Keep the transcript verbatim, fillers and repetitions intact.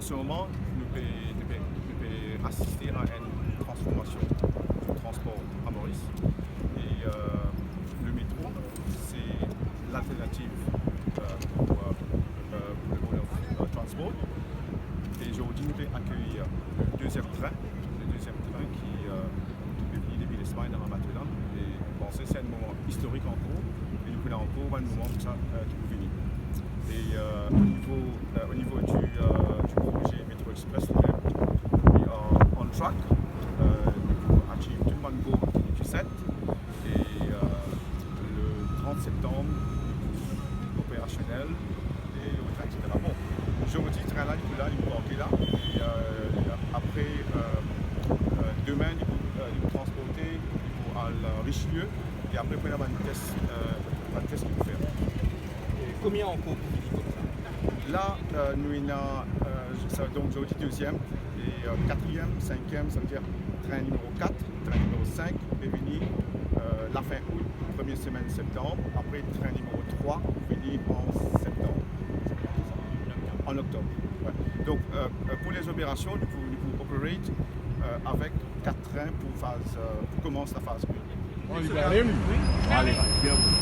An se moman, nou pe, nou pe, nou pe asiste a enn transformasion di transpor a Moris. E, euh, le metro, se lalternativ, euh, pou, euh, euh, pou le mode of, euh, transport. E zordi, nou pe akeyir le deziem trin, le deziem trin ki, euh, ki pe vini depi Lespagn dan la mate la. E nou panse se enn moman istorik ankor, e nou kouma ankor bann moman koumsa, euh, ki pou vini. E, euh, o nivo, euh, o nivo di, euh, di proze Metro Express, we are on track. Euh, nou pou achieve tou bann goal ki set. E, euh, le trant septanm, operasionel, e et cetera. Bon, zordi, trin la, li pou la, li pou parke la. E, euh, apre, euh, euh, demin, li pou, euh, li pou transporte, li pou al, euh, Richelieu. E apre, pou ena bann tes, euh, bann tes ki pou fer. E konbien ankor pou vini koumsa? La, euh, nou ena, euh, sa, donk, zordi deziem, e, euh, katriem, sinkiem, savedir trin nimero kat, trin nimero sink pe vini, euh, lafin out, premie semenn septanm, apre trin nimero trwa pou vini an septanm. An oktob, we. Donk, euh, euh, pou les operasions, nou pou, nou pou operate, euh, avek kat trin pou faz, euh, pou koumans lafaz un. Bon, li pou ale, li? Ale, bien bon.